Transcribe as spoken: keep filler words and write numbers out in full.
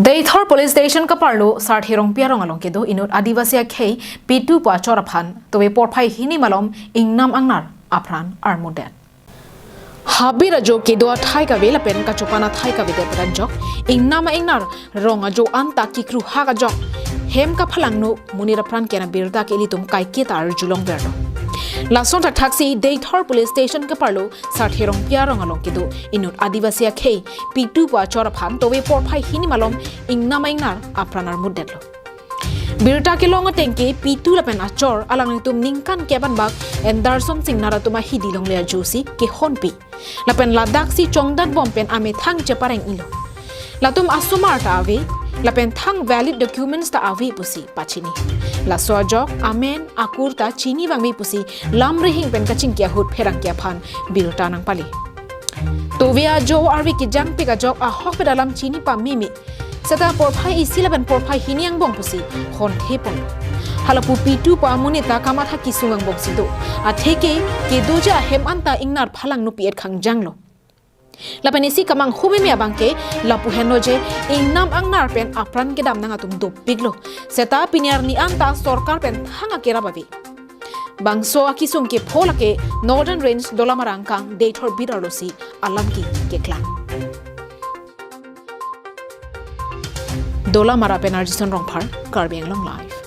Deithor Police Station kaparlo Sarthe Rongpi arong along kedo inut Adivasi akhei Pitu pu achor aphan tove porphai hini malom ingnam angnar apran armudet. Habit ajo kedo athai kave lapen kachopan athai kavedet pen ajok ingnam ingnar rong ajo anta kikruhak ajok hem kaphalangno monit apran kena birta ke ilitum kaiketa arjulong verlo. Lason thakthaksi Deithor Police Station kaparlo Sarthe Rongpi arong along kedo inut Adivasi akhei Pitu pu achor aphan tove porphai hini malom ingnam ingnar apran armudetlo. Birta kelong ateng ke Pitu lapen achor alanglitum ningkan kep anbak Endarson Singnar atum ahidi longle ajosi kehonpi. Lapen ladaksi chongdat bom pen amethang chepareng-ilo. Latum asomar ta ave, lapen thang valid documents ta ave pusi pachini. Laso ajok amen akur ta chini vangve pusi lam rihing pen kachingki ahut pherangke aphan birta nangpale. Tove ajo arve kejangpik ajok ahokpet alam chini pameme. Seta porphai isi lapen porphai hini angbong pusi honthe pon. Halapu Pitu pu amonit ta kamatha kesung angbong si do. Atheke kedoji ahem anta ingnar phalangno pi-et khangjanglo. Lapen isi kamanghu meme abang ke lapu henlo je ingnam angnar pen apran kedam nang atum dopiklo. Seta pini arni anta sorkar pen thang akerap ave. Bangso akesung kepho lake Northern Range Dolamara angkang Deithor beat arlosi alam ke keklang. Dolamara pen Arjison Rongphar, Karbi Anglong Live.